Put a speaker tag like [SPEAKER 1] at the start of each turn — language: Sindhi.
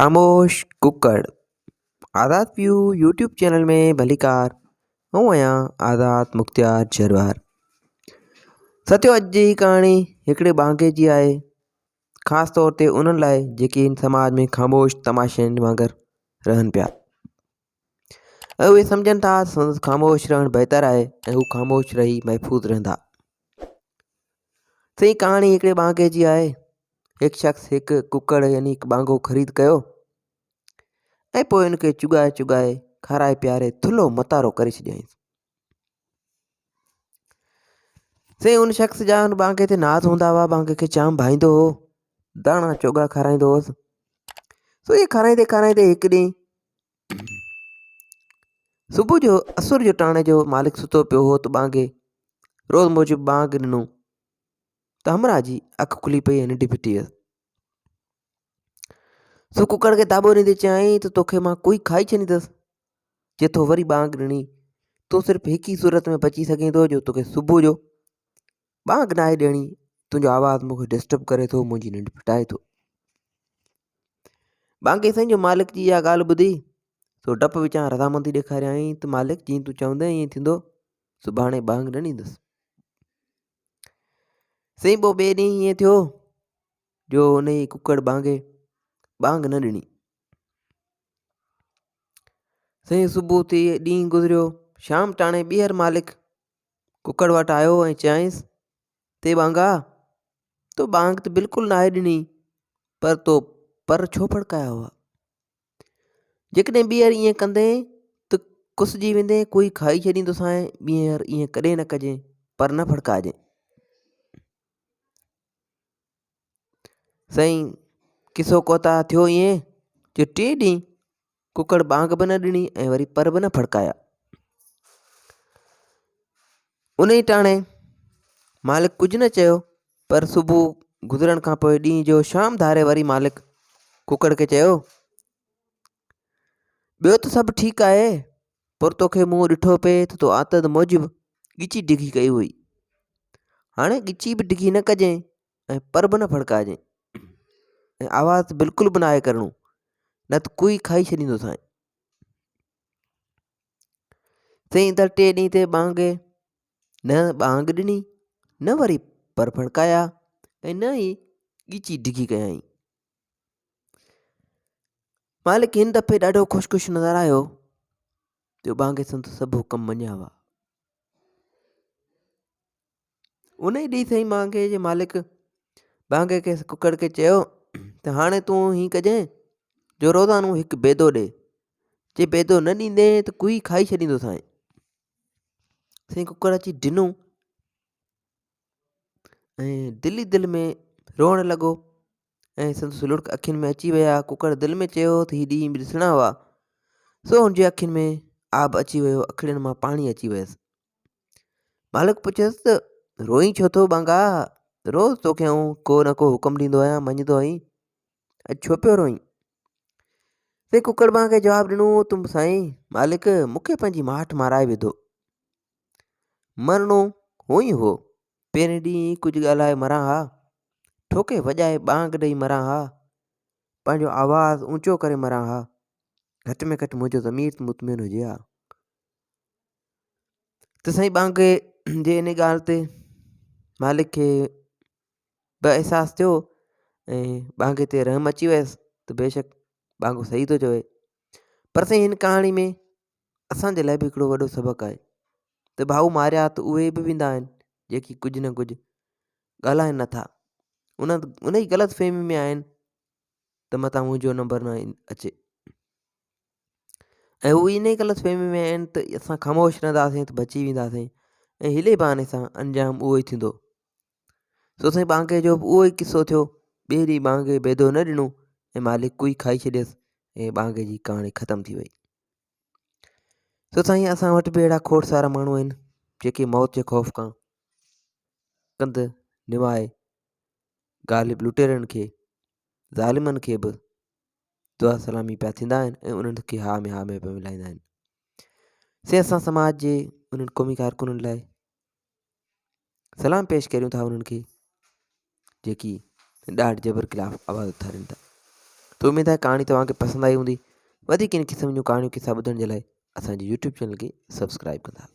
[SPEAKER 1] خاموش ڪڪڙ آزاد ويو يوٽيوب چينل ۾ ڀليڪار آئون آهيان آزاد مختيار جروار سچو اڄ جي ڪهاڻي هڪڙي ٻانگي جي آهي خاص طور تي انهن لاء جيڪي هن سماج ۾ خاموش تماشين وانگر رهن پيا ۽ اهي سمجهن ٿا سندس خاموش رهڻ بهتر آهي ۽ هو خاموش رهي محفوظ رهندا سائين ڪهاڻي هڪڙي ٻانگي جي آهي. هڪ شخص هڪ ڪڪڙ يعني هڪ ٻانگو خريد ڪيو ۽ پوء ان کي چڳائي چڳائي کارائي پياري ٿلهو متارو ڪري ڇڏيائين. سائين ان شخص جا ان ٻانگي تي ناز هوندا هئا ٻانگي کي جام ڀائيندو هو داڻا چوڳا کارائيندو هوس سو ائين کارائيندي کارائيندي هڪ ڏينهن صبح جو اسر جو ٽاڻي جو مالڪ ستو پيو هو ته ٻانگي روز موجب ٻانگ ڏنو ته همراهه جي اک کلي پئي ۽ ننڊ ڦٽي ويس. سو ڪڪڙ کي داٻو ڏيندي چيائين ته توکي مان ڪوئي کائي ڇڏيندس جي تو وري ٻانگ ڏني تون صرف هڪ ئي صورت ۾ بچي سگهين ٿو جو توکي صبح جو ٻانگ ناهي ڏيڻي تنهنجو آواز مون کي ڊسٽرب ڪري ٿو منهنجي ننڊ ڦٽائي ٿو. ٻانگي سائين جو مالڪ جي اها ڳالهه ٻڌي سو ڊپ وچان رضامندي ڏيکاريائين ته مالڪ جيئن تون چوندين ائين ٿيندو سڀاڻي ٻانگ نه ڏيندس سائين پوء ٻئي ڏينهن ائين ٿيو جو ان جي ڪڪڙ ٻانگي ٻانگ نه ڏني سائين صبح ٿي ڏينهن گذريو شام ٽاڻي ٻيهر مالڪ ڪڪڙ وٽ آيو ۽ چيائينس تي ٻانگا تو ٻانگ ته بلڪل ناهي ڏني پر تو پر ڇو ڦڙڪايا هئا؟ جيڪڏهن ٻيهر ائين ڪندين ته ڪسجي ويندين ڪوئي کائي ڇڏيندوسانء ٻيهر ائين ڪڏهن نه ڪجين پر نه ڦڙڪائجين. سائين قصو ڪوتاهه ٿيو ائين جو ٽئين ڏينهن ڪڪڙ ٻانگ به نه ڏني ۽ وري پر به نه ڦڙڪايا. انهيء ٽاڻي مالڪ ڪجهه نه چيو پر صبح گذرڻ کان پوء ڏينهن جو شام ڌاري وري مالڪ ڪڪڙ کي چيو ٻيو ته سڀ ٺيڪ آهي پر توکي مون ڏٺو پئي ته تو عادت موجب ڳچي ڊگهي ڪئي هئي هاڻي ڳچي به ڊگهي نه ڪجين ۽ پر به نه ڦڙڪائجين ۽ آواز ته بلڪل به ناهي ڪرڻو نه ته ڪوئي کائي ڇڏيندو سائين سائين ايندڙ ٽي ڏينهن تي ٻانگ نه ٻانگ ڏني نه وري پر ڦڙڪايا ۽ نه ئي ڳچي ڊگهي ڪيائين مالڪ هن دفعي ڏاڍو خوش خوش نظر آيو جو ٻانگي سندس سڀ حڪم مڃيا هئا انهيء ڏينهن سائين مانگي جي مالڪ ٻانگي کي ڪڪڙ کي چيو ته هاڻي تون هيئن ڪجانء جو روزانو هڪ بيدو ڏي جي بيدو نه ڏيندين ته ڪوئي کائي ڇڏيندو سائين سائين ڪڪڙ اچي ڊنو ۽ دل ئي دل ۾ روئڻ لڳو ۽ سندس لڙڪ اکين ۾ اچي ويا ڪڪڙ دل ۾ چيو ته هي ڏينهن به ڏسڻا هئا سو هن جي اکين ۾ آب اچي ويو اکڙين مان پاڻي اچي ويس مالڪ پڇيس ته روئين ڇو ٿو ٻانگا؟ روز توکي آئون ڪو نه ڪو حڪم ڏيندو آهيان مڃيندو آهين اڄ ڇو پيو روئين؟ سائين ڪڪڙ ٻانگي جواب ڏنو ته سائين مالڪ مون کي پنهنجي ماٺ مارائي وڌو. مرڻو هو ئي هو. پهرين ڏينهن ئي ڪجهه ڳالهائي مران ها. ٺوڪي وڄائي ٻانگ ڏئي مران ها. پنهنجو آواز اوچو ڪري مران ها. گهٽ ۾ گهٽ منهنجو ضمير ته مطمئن هجي ها. ته سائين ٻانگي جي ان ڳالهه تي مالڪ کي به احساس ٿيو ۽ ٻانگي تي رحم اچي ويس ته بيشڪ ٻانگو صحيح ٿو چوي پر سائين هن ڪهاڻي ۾ اسانجي لاء به هڪڙو وڏو سبق آهي ته ڀائو ماريا ته اهي به ويندا آهن جيڪي ڪجهه نه ڪجهه ڳالهائن نٿا ان ان ئي غلط فهمي ۾ آهن ته متان منهنجو نمبر نه اچي ۽ هو انهي غلط فهمي ۾ آهن ته اسان خاموش رهنداسين ته بچي وينداسين ۽ هلي بهاني سان انجام اهو ئي ٿيندو سو سائين ٻانگي جو به اهو ئي قصو ٿيو ٻئي ڏينهن ٻانگي بيدو نه ڏنو ۽ مالڪ ڪوئي کائي ڇڏيس ۽ ٻانگي جي ڪهاڻي ختم ٿي وئي سو سائين اسان وٽ به اهڙا کوڙ سارا ماڻهو آهن جيڪي موت جي خوف کان ڪنڌ نوائي غالب لٽيرن کي ظالمن کي به دعا سلامي پيا ٿيندا آهن ۽ انهن کي ها ۾ ها ۾ پيا ملائيندا آهن سي اسان سماج جي انهن قومي ڪارڪنن لاء سلام پيش ڪريون ٿا انهن کي جيڪي ڏاڍ جبر خلاف آواز اٿارين ٿا. ته اميد آهي ڪهاڻي توهان کي پسند آئي هوندي. وڌيڪ ان قسم جون ڪهاڻيون قصا ٻڌڻ جي لاء اسان جي يوٽيوب چينل کي سبسڪرائب ڪندا.